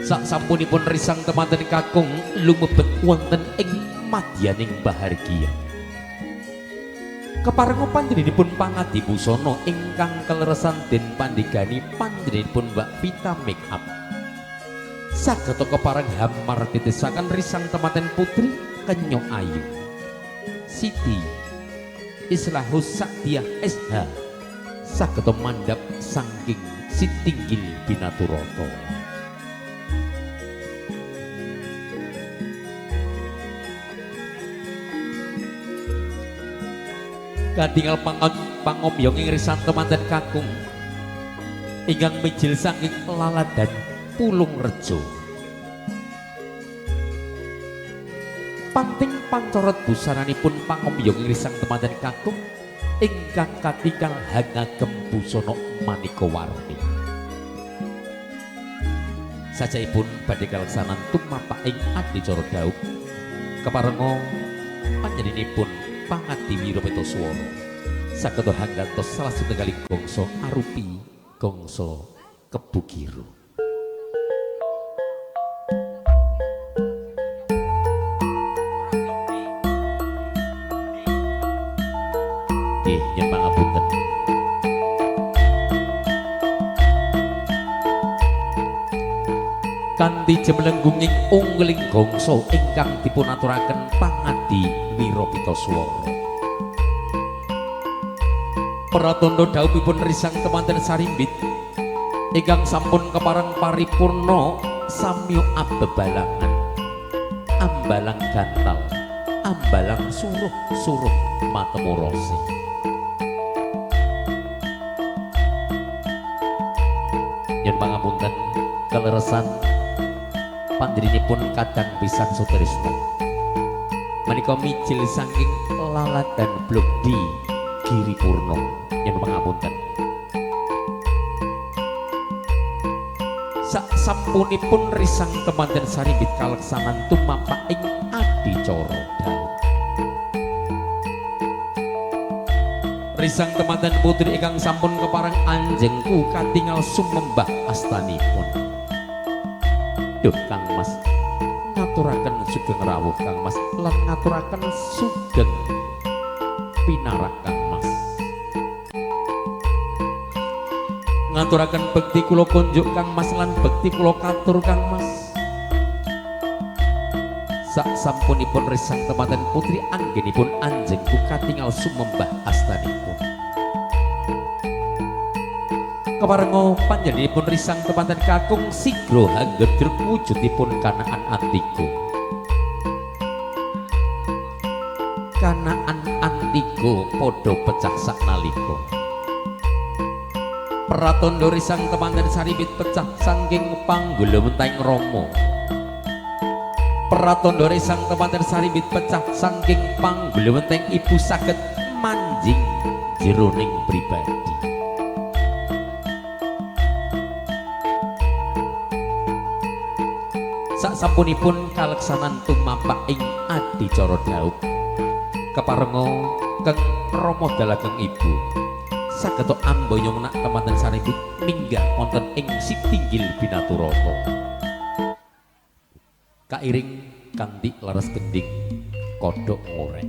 Sak sampunipun risang temanten kakung lumebet wonten ing madyaning bahargya. Keparenga panjenenganipun pangadi busana ingkang kaleresan den pandegani panjenenganipun Mbak Vita Make Up. Sageta kepareng hamar titisaken risang temanten putri Kenyo Ayu. Siti Islahus Sakdiah SH sageta mandhap saking Sitinggil Binaturata. Katingal pangomyong ing risang temanten kakung ingkang mijil saking laladan Pulung Rejo. Panting pancorot busananipun pangomyong ing risang temanten kakung ingkang katingal hangagem busana maneka warni. Sajaipun badhe kaleksanan tumapak ing adicara dhaup keparenga panjenenganipun pangadi wirapeta swara sageta hanggantos salah setunggaling gongso arupi gongso Kebukiro. Nggih, nyuwun pangapunten. Kanthi jemlenggunging unggeling gongso ingkang dipunaturaken pangadi wirapita swara. Pratandha dhawuhipun risang temanten sarimbit ingkang sampun kepareng paripurna samya abebalangan ambalang gantal ambalang suruh-suruh matemu rasa. Nyuwun pangapunten kaleresan panjenenganipun kadang pisan sutresna menika mijil saking laladan Blok D Giripurna. Nyuwun pangapunten. Sak sampunipun risang temanten sarimbit kaleksanan tumapak ing adicara dhaup. Risang temanten putri ingkang sampun kepareng anjengku katingal sumembah astanipun. Duh Kang Mas, ngaturaken sugeng rawuh Kang Mas lan ngaturaken sugeng pinarak Kang Mas. Ngaturaken bekti kula kunjuk Kang Mas lan bekti kula katur Kang Mas. Sak sampunipun risang temanten putri anggenipun anjengku katingal sumembah astanipun. Keparenga panjenenganipun risang temanten kakung sigra hanggedruk wujudipun kanaan antiga. Kanaan antiga padha pecah saknalika. Pratandha risang temanten sarimbit pecah saking panggulewentahing Rama. Pratandha risang temanten sarimbit pecah saking panggulewentahing ibu saged manjing jeroning pribadi. Sak sampunipun kaleksanan tumapak ing adicara dhaup keparenga keng Rama dalageng ibu sageta amboyong nak temanten sarimbit minggah wonten ing Sitinggil Binaturata. Kairing kanthi laras gendhing kodhok ngorek.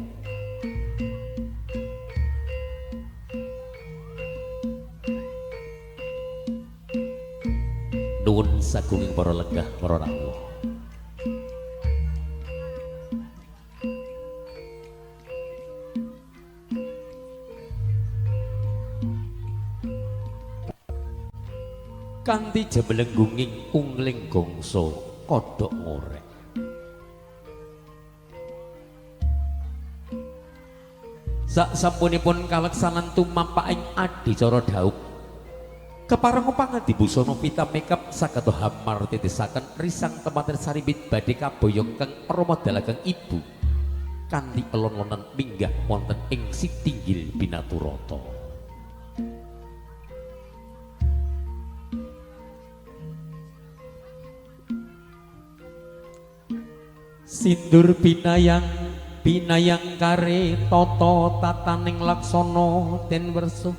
Nuwun sagunging para lenggah para rawuh. Kanthi jemlenggunging ungling gongso kodhok ngorek. Sak sampunipun kaleksanan tumapak ing adicara dhaup keparenga pangadi busana Vita Makeup sageta hamar titisaken risang temanten sarimbit badhe kaboyong keng Rama dalageng ibu kanthi elon-elonan minggah wonten ing Sitinggil Binaturata. Sindur binayang binayang kare tata tataning laksana den wersa.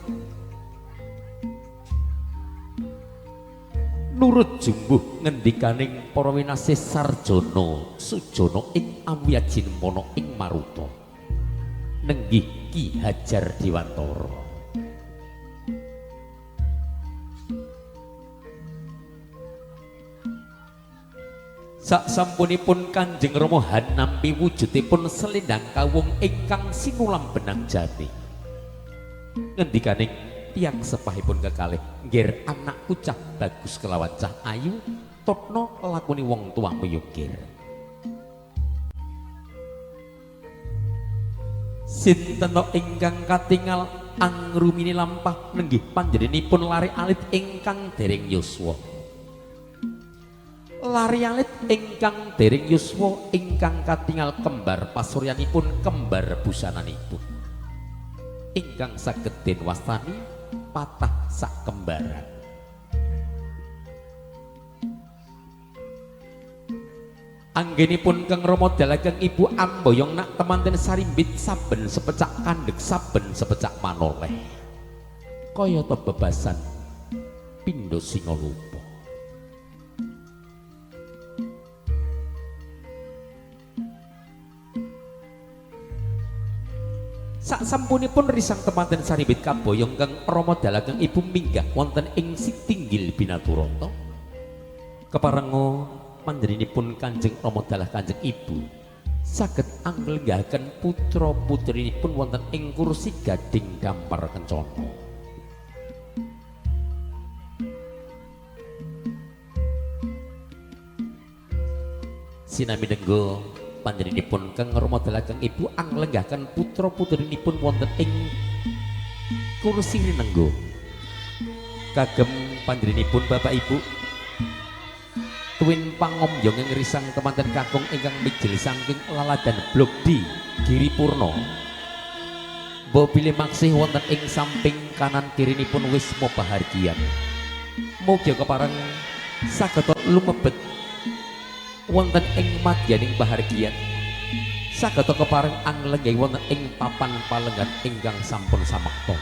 Turut jumbuh ngendikaning para winasih sarjana sujana ing amwiyajinmana ing maruta. Nenggih Ki Hajar Dewantara. Sasampunipun Kanjeng Rama hanampi wujudipun selendang kawung ingkang sinulam benang jati. Ngendikaning tiyang sepahipun kekalih, "Ngger anakku cah bagus kelawan cah ayu, totno lakoni wong tuamu yo ngger." Sinten to ingkang katingal angrumini lampah nenggih panjenenganipun lare alit ingkang dereng yuswa. Lare alit ingkang dereng yuswa ingkang katingal kembar pasuryanipun kembar busananipun ingkang saged den wastani patah sak kembaran. Anggenipun Kang Rama dalakeng Ibu amboyong nak temanten sarimbit saben sepecak kandhek saben sepecak manoleh kayata bebasan pindha singalupa. Sasampunipun risang temanten sarimbit kaboyong Kang Rama dalakeng Ibu minggah wonten ing sitinggil binaturata. Keparenga panjenenganipun Kanjeng Rama dalah Kanjeng Ibu saged anglenggahaken putra putrinipun wonten ing kursi gading dampar kencana. Sinami denggo panjenenganipun Kang Rama dalah Kang Ibu anglenggahaken putra putrinipun wonten ing kursi rinenggo. Kagem panjenenganipun Bapak Ibu tuwin pangombyong ing risang temanten kakung ingkang mijil saking laladan Blok D Giripurna. Mbok bilih maksih wonten ing samping kanan kirinipun wisma pahargyan. Mugi kepareng saged lumebet wonten ing madyaning pahargyan. Saged kepareng anglenggahi wonten ing papan palenggan ingkang sampun samekta.